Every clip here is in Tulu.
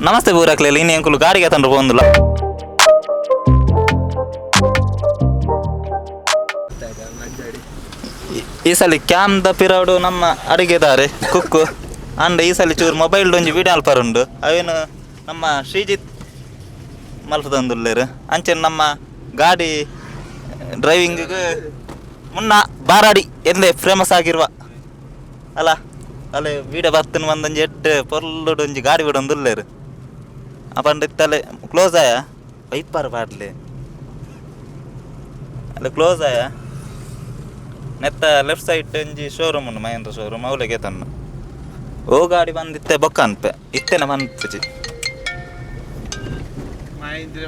ನಮಸ್ತೆ ಪೂರಕ್ಲೆ ಇನ್ನು ಎಂಕುಲು ಗಾಡಿಗೆ ತಂಡ್ರು ಪೋಂದುಲ್ಲ. ಈ ಸಲ ಕ್ಯಾಮ್ದ ಪಿರವಡು ನಮ್ಮ ಅಡಿಗೆದಾರೆ ಕುಕ್ಕು ಅಂಡ್ ಈ ಸಲ ಚೂರು ಮೊಬೈಲ್ ಒಂಜಿ ವಿಡಿಯೋ ಅಲ್ಪರ್ ಉಂಡು ಅವೇನು ನಮ್ಮ ಶ್ರೀಜಿತ್ ಮಲ್ಪದಂದುಲ್ಲೇರು. ಅಂಚೆ ನಮ್ಮ ಗಾಡಿ ಡ್ರೈವಿಂಗ್ ಮುನ್ನ ಬಾರಾಡಿ ಎಂದೇ ಫೇಮಸ್ ಆಗಿರುವ ಅಲ್ಲ ಅಲ್ಲೇ ವೀಡಿಯೋ ಬರ್ತನ ಒಂದೊಂಜಿ ಎಡ್ಡೆ ಪೊರ್ಲುಡು ಒಂಜಿ ಗಾಡಿ ಬಿಡೊಂದುಲ್ಲೇರು. ಅಪಂಡ ಇತ್ತಲೆ ಕ್ಲೋಸ್ ಆಯ ವೈಪರ್ ಪಾಡ್ಲೆ ಅಲ್ಲ ಕ್ಲೋಸ್ ಆಯ ನೆತ್ತ ಲೆಫ್ಟ್ ಸೈಡ್ ಒಂಜಿ ಶೋರೂಮ್ ಉಂಡು ಮಹೇಂದ್ರ ಶೋರೂಮ್ ಅವಳಿಗೆ ತನ್ನ ಓ ಗಾಡಿ ಬಂದಿತ್ತೆ ಬೊಕ್ಕ ಅನ್ಪೆ ಇತ್ತೆನ ಮನ್ಪುಜಿ. ಮಹೇಂದ್ರ.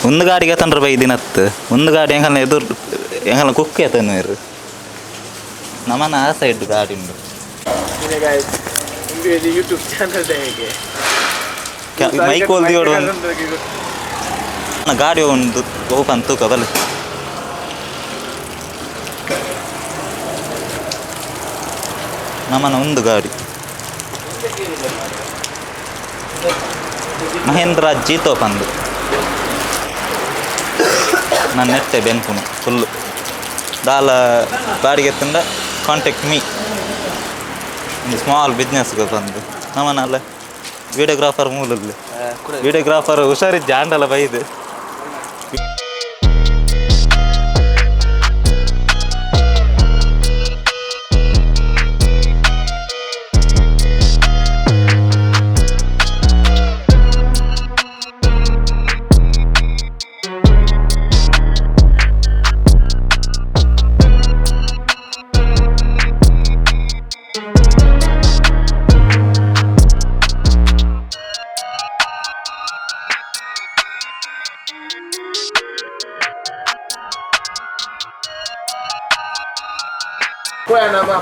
ಒಂದು ಗಾಡಿಗೆ ತಂಡ್ರ ಬೈ ದಿನತ್ತು ಒಂದು ಗಾಡಿ ಎಂಕಲ್ನ ಎದುರು ಎಂಕಲ್ನ ಕುಕ್ಕೆ ತನ್ನುವೆರು ನಮನ ಆ ಸೈಡ್ ಗಾಡಿ ಉಂಡು. ಗಾಯ್ಸ್, ಇದು ಯೂಟ್ಯೂಬ್ ಚಾನಲ್ ಹೇಗೆ? ಮೈಕ್ ಹೋಲ್ದಿಯೋಡು ಗಾಡಿ ಒಂದು ಓಪನ್ ತೂಕ ಬಲೆ. ನಮನ ಒಂದು ಗಾಡಿ ಮಹೇಂದ್ರ ಜೀತೋ ಪಂದು ನಾನು ನೆಟ್ಟೆ ಬೆನ್ಪುನು ಫುಲ್ಲು ದಾಲ ಬಾಡಿಗೆ ಎತ್ತಂಡ ಕಾಂಟ್ಯಾಕ್ಟ್ ಮೀ. ಒಂದು ಸ್ಮಾಲ್ ಬಿಸ್ನೆಸ್ ಬಂದು ನಮನ ಅಲ್ಲ ವಿಡಿಯೋಗ್ರಾಫರ್ ಮೂಲಲ್ಲಿ ವಿಡಿಯೋಗ್ರಾಫರ್ ಹುಷಾರಿದ್ದ ಜಾಂಡಲ ಬೈದು.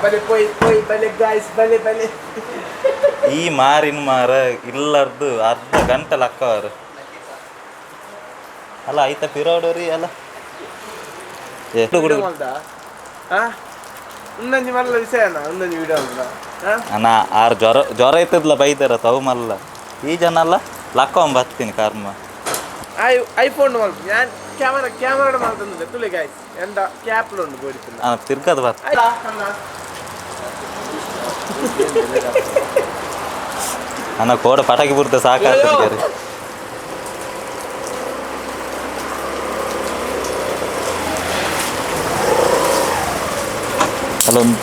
ಬಲೆ ಪೋಯ್ ಪೋಯ್ ಬಲೆ ಗಾಯ್ಸ್ ಬಲೆ ಬಲೆ. ಈ ಮಾರಿನ ಮಾರ ಇಲ್ಲಾರ್ದು ಅರ್ಧ ಗಂಟೆ ಲಕ್ಕವರು ಅಲ್ಲ ಐತ ಪಿರೋಡೋರಿ ಅಲ್ಲ ಏ, ಗುಡು ಗುಡು. ಒಂದೊಂಜಿ ಮಲ್ಲ ವಿಷಯನ ಒಂದೊಂಜಿ ವಿಡಿಯೋ ಅಣ್ಣ ಆರು ಜ್ವರ ಜ್ವರ ಇತ್ತದ್ಲ ಬೈದಾರ ತವು ಮಲ್ಲ ಈ ಜನ ಅಲ್ಲ ಲಕ್ಕೊಂಬ ಬರ್ತೀನಿ ಕರ್ಮ. I iPhone ಮಲ್ಪ ഞാൻ ಕ್ಯಾಮರಾ ಕ್ಯಾಮರಾ ಮಾಡ್ತಂದ್ರೆ ತುಲೆ ಗಾಯ್ಸ್ ಎಂದ ಕ್ಯಾಪ್ಲು ಉಂಡು ಬೋಡಿತಿಲ್ಲ. ಅಣ್ಣ ತಿರ್ಗದ ಬರ್ತ. ಅಣ್ಣ ಕೋಡ ಪಟಾಕಿ ಬುರ್ದ ಸಾಕಾಗ್ತದೆ. ಅಲ್ಲೊಂದು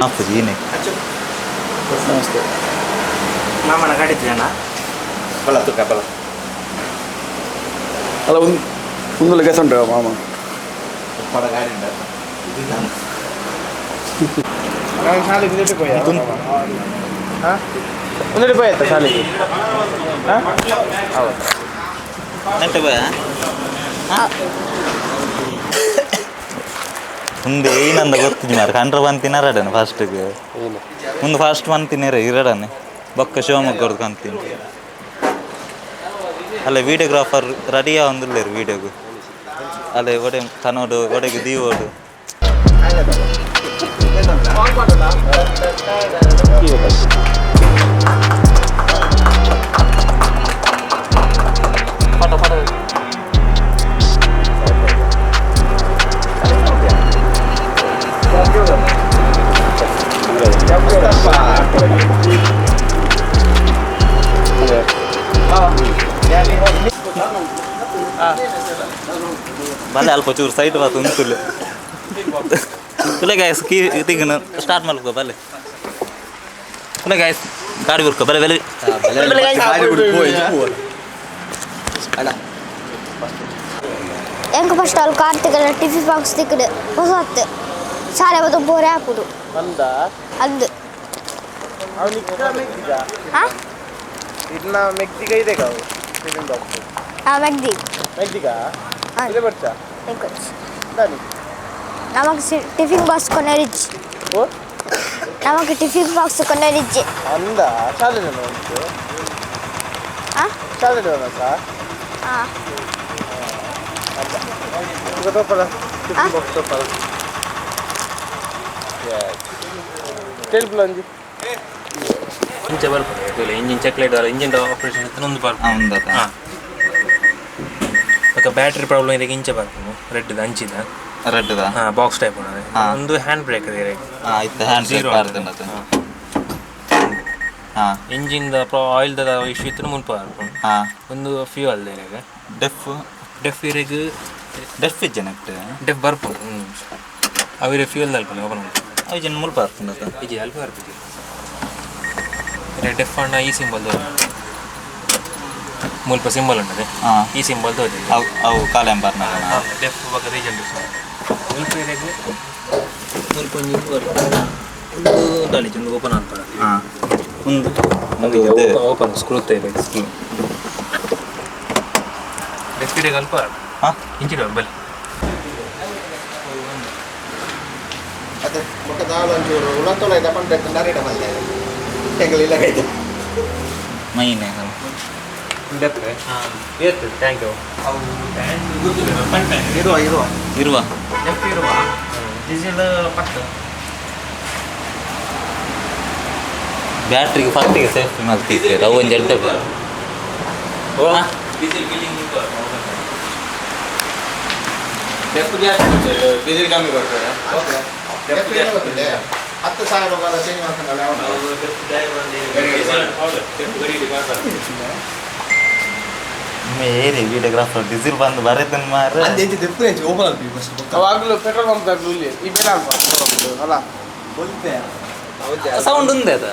ಅಪ್ಪುಜಿ ಏನೇ. ನಮಸ್ತೆ ಮಾಮನ ಗಾಡಿ ಜನ ಬಲ ತುಕ ಬಲ. ಅಲ್ಲ ಒಂದು ಒಂದು ಲೆಕ್ಕ ಉಂಟು ಮಾಮ. ಉಪ್ಪಡ ಗಾಡಿ ಉಂಟು. ನಾನು ಶಾಲೆಗೆ ಒಂದೆಡೆ ಪೋಯ ಒಂದೆಡೆ ಪೋಯ ಆಯ್ತಾ ಶಾಲೆಗೆ? ಹೌದು. ನೆಟ್ಟೆ ಬಾಯ ಮುಂದೆ ಏನಂದ ಗೊತ್ತಿದ್ ಮಾರ ಕಂಡ್ರ ಬಂತಿನ ರಡನೆ ಫಸ್ಟ್ಗೆ ಮುಂದೆ ಫಸ್ಟ್ ಬಂತಿನೇರ ಇರಡನೆ ಬೊಕ್ಕ ಶಿವಮೊಗ್ಗದ ಕಂತೀನಿ ಅಲ್ಲ ವೀಡಿಯೋಗ್ರಾಫರ್ ರೆಡಿಯಾ ಒಂದುಲ್ಲೇರು ವೀಡಿಯೋಗು ಅಲ್ಲೇ ಒಡೆ ತನೋಡು ಒಡೆಗೆ ದೀವೋಡು. Photo photo. ಬಲೆ ಅಲ್ಪ ಚೂರು ಸೈಡ್ ಬಾತು ಉಂತುಲೆ ತುಲೆ ಗಾಯ್ಸ್ ಕೀ ತಿಂಗನು ಸ್ಟಾರ್ಟ್ ಮಲ್ಕೋ ಬಲೆ ತುಲೆ ಗಾಯ್ಸ್ ಗಾಡಿ ಬುರ್ಕೋ ಬಲೆ ಬಲೆ ಎಂಕ ಫಸ್ಟ್ ಅಲ್ಲಿ ಕಾರ್ತಿಕನ ಟಿಫಿನ್ ಬಾಕ್ಸ್ ತಿಕ್ಕಡು ಹೊಸತ್ತು ಶಾಲೆ ಬದು ಬೋರೆ ಹಾಕುದು. ಅಂದ. ಅಂದು. ಅವನಿಕ್ಕ ಮೆಗ್ದಿಗ. ಹಾ. ಇದನ್ನ ಮೆಗ್ದಿಗ ಇದೆ ಕಾವು ಟಿಫಿನ್ ಬಾಕ್ಸ್. ಹಾ ಮೆಗ್ದಿ. ಮೆಗ್ದಿಗ. ಹಾ. ಇದೆ ಬರ್ಚಾ. ದಾನಿ. ನಮಗೆ ಟಿಫಿನ್ ಬಾಕ್ಸ್ ಕೊನೆರಿಜ್ಜಿ. ಓ. ನಮಗೆ ಟಿಫಿನ್ ಬಾಕ್ಸ್ ಕೊನೆರಿಜ್ಜಿ. ಅಂದ ಶಾಲೆ ಜನ ಉಂಟು. ಹಾ. ಶಾಲೆ ಜನ ಸಾ. ಹಾ. ಈಗ ತೋಪಲ್ಲ ಟಿಫಿನ್ ಬಾಕ್ಸ್ ತೋಪಲ್ಲ. ಟೇಲ್ಪುಲ ಒಂಜಿ. ಇಂಚ ಬರ್ಪುಂಡು engine check light engine operation ಒಂದು ಬರ್ಪುಂಡು. ಹಾ. ಬೊಕ ಬ್ಯಾಟ್ರಿ ಪ್ರಾಬ್ಲಮ್ ಇದೆ ಇಂಚ ಬರ್ಪುಂಡು ರೆಡ್ ಅಂಚಿದ. ರೆಡ್ ಹಾ ಬಾಕ್ಸ್ ಟೈಪ್ ಉಂಡು. ಹಾ. ಒಂದು ಹ್ಯಾಂಡ್ ಬ್ರೇಕ್ ಇದೆ. ಹಾ ಇತ್ತೆ ಹ್ಯಾಂಡ್ ಬ್ರೇಕ್ ಪಾಡ್ದುಂಡತ. ಹಾ. Engine the oil the issue ಇತ್ತು ಮುಲ್ಪ ಬರ್ಪುಂಡು. ಹಾ. ಒಂದು ಫ್ಯೂಯಲ್ ಇರೆಗ್. ಡೆಫ್ ಡೆಫ್ ಇರೆಗ್. ಡೆಫ್ ಇಜ್ಜೆ ನೆಕ್ಟ್. ಡೆಫ್ ಬರ್ಪುಂಡು ಅವಿರೆ ಫ್ಯೂಯಲ್ ದಲ್ಪ ಓಪನ್ ಉಂಟು. ಅವು ಜನ ಮುಲ್ಪ ಬರ್ಪುಂಡತ. ಇಜ್ಜಿ ಅಲ್ಪ ಬರ್ಪುಜಿ ಇರೆ ಡೆಫ್ ಅಣ್ಣ ಈ ಸಿಂಬಲ್ ತೋಜು ಮುಲ್ಪ ಸಿಂಬಲ್ ಉಂಟದೆ. ಹಾ. ಈ ಸಿಂಬಲ್ ತೋಜು. ಅವು ಅವು ಕಾಲೇಂ ಬರ್ನಾಗ. ಡೆಫ್ ಬೊಕ ರೀಜನ್ ಮುಲ್ಪ ಇರೆಗ್ ಮುಲ್ಪ ಒಂಜಿ ಒಂದು ದಾಳಿಜಿ ಒಂದು ಓಪನ್ ಅನ್ಪಡ. ಹಾ ಒಂದು ಒಂದು ಓಪನ್ ಸ್ಕ್ರೂ ತೈರೆ ಡೆಫ್ ಇರೆಗ್ ಅಲ್ಪ. ಹಾ. ಇಂಚಿನ ಬಲೆ ಅದೇ ಬೊಕ್ಕ ದಾಲ ಒಂಚೂರು ಉಲತ್ತೊಲ ಇದೆ ಪಂಡ ಡಾರೆಡ ಮಲ್ಲೆ ಎಂಗಲ್ ಇಲ್ಲ ಕೈತೆ ಮೈನೆ thank you ಇರುವ ಇರುವ ಇರುವ ಡೆಫ್ ಇರುವ ಡೀಸೆಲ್ ಪಟ್ಟು ಬ್ಯಾಟ್ರಿಗೆ ಫಸ್ಟಿಗೆ ಸೇಫ್ಟಿ ಮಲ್ತಿದ್ದೀರ ಅವು ಒಂಜಿ ಎಡ್ಡೆ. Diesel billing diesel ಕಮ್ಮಿ ಕೊಡ್ತಾರೆ 10,000 ರೂಪಾಯಿ ಚೇಂಜ್ ಮಾಡ್ಕೊಂಡಲ್ಲ ಅವನು. ಏರಿ ವಿಡಿಯೋಗ್ರಾಫರ್ ಡೀಸೆಲ್ ಬಂದು ಬರೆದನ್ ಮಾರ. ಅವಾಗಲೂ ಪೆಟ್ರೋಲ್ ಪಂಪ್ ದಾಗ್ಲು ಇಲ್ಲಿ ಈ ಬೇಡ ಅಲ್ಪ ಅಲ್ಲ. ಸೌಂಡ್ ಉಂದೆ ಅದ.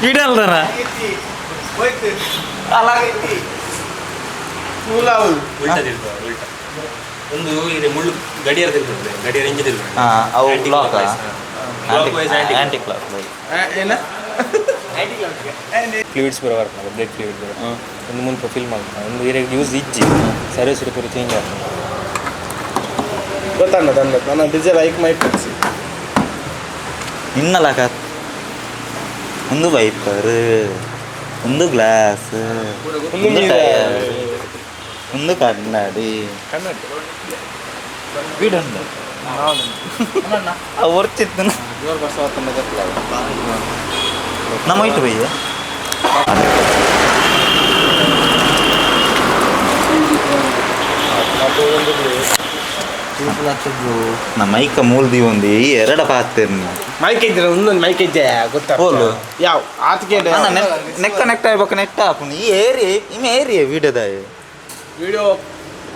ವಿಡಿಯೋ ಅಲ್ದನ ಉಲ್ಟಾ ತಿರ್ಗುವ ಉಲ್ಟಾ ಒಂದು ಇದೆ ಮುಳ್ಳು ಗಡಿಯಾರ ತಿರ್ಗುತ್ತದೆ ಗಡಿಯಾರ ಇಂಜಿ ತಿರ್ಗುತ್ತದೆ. ಹಾ ಅವು clock clockwise anti clock ಏನ ಫ್ಲೂಯಿಡ್ಸ್ ಪೂರ ಬರ್ಪುಂಡು ಬ್ರೇಕ್ ಫ್ಲೂಯಿಡ್ ಪೂರ ಒಂದು ಮುಲ್ಪ ಫಿಲ್ ಮಲ್ಪುನ ಒಂದು ಇರೆಗ್ ಯೂಸ್ ಇಜ್ಜಿ ಸರ್ವಿಸ್ ಪೂರ ಚೇಂಜ್ ಆಪುಂಡು. ಗೊತ್ತಣ್ಣ ತಂದ ನನ್ನ diesel hike my fix. ನಿನ್ನಲಕ ಒಂದು ವೈಪರ್ ಒಂದು ಗ್ಲಾಸ್ ಒಂದು ಟೈರ್ ಒಂದು ಕನ್ನಡಿ ಕನ್ನಡಿ ವಿಡೊಂದು ಅವು ಒರ್ಚಿತ್ತು. ನಮ್ಮ ಇಟ್ಟು ಬಯ್ಯ. ನಮ್ಮ ಮೈಕ ಮೂಲ್ದಿ ಒಂದು ಈ ಎರಡ ಪಾತಿರ್ನಿ. ಮೈಕ್ ಇದ್ರೆ ಒಂದೊಂದು ಮೈಕ್ ಇದ್ದೆ ಗೊತ್ತಾ. ಹೋಲು. ಯಾವ ಆತಕ್ಕೆ. ನೆಕ್ ಕನೆಕ್ಟ್ ಆಗ್ಬೇಕು ನೆಟ್ ಆಪುಂಡು ಈ ಏರಿ ಇಮೆ ಏರಿಯ ವಿಡಿಯೋದಾಯ. ವಿಡಿಯೋ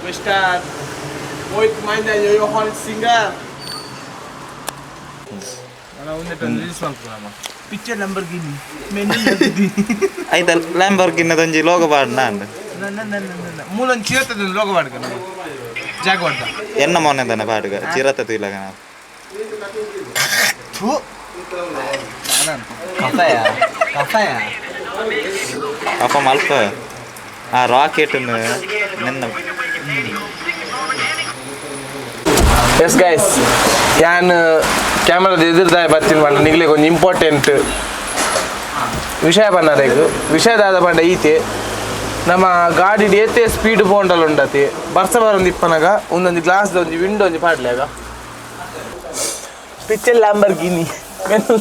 ಮಿಸ್ಟರ್ ಮೋಹಿತ್ ಮೈಂದ yo yo singer picture Lamborghini ಆಯ್ತಾ ಲ್ಯಾಂಬರ್ಗಿನ್ನದೊಂಜಿ ಲೋಗ ಪಾಡ್ನ ಅಂದ್. ಮೂಲೊಂದು ಚಿರತದ ಲೋಗ ಪಾಡ್ಕ ನಮ್ಮ ಜಾಗ್ವಾರ್ದ. ಎನ್ನ ಮೊನ್ನೆದನ ಪಾಡುಗ ಚಿರತ ತುಯ್ಲಗನ. ಅಪ್ಪ ಮಲ್ಪ ಆ ರಾಕೆಟ್ ನಿನ್ನ. ಎಸ್ ಗೈಸ್ ಯಾನ್ ಕ್ಯಾಮ್ರಾದ ಎದುರ್ದಾಯ ಬರ್ತೀನಿ ಪಂಡ ನಿಗ್ಲೆಗ್ ಒಂಜಿ ಇಂಪಾರ್ಟೆಂಟ್ ವಿಷಯ ಪನ್ನರೆಗ್ ವಿಷಯ ದಾದ ಪಂಡ ಈತೆ ನಮ್ಮ ಗಾಡಿ ಏತೆ ಸ್ಪೀಡ್ ಪೋಂಡಲ್ ಉಂಡತಿ ಬರ್ಸ ಬರೊಂದು ಇಪ್ಪನಗ ಒಂದೊಂದು ಗ್ಲಾಸ್ ಒಂಜಿ ವಿಂಡೋ ಒಂಜಿ ಪಾಡ್ಲೆಗ ಪಿಕ್ಚರ್ ಲ್ಯಾಂಬರ್ಗಿನಿ ಮೆನ್ನು.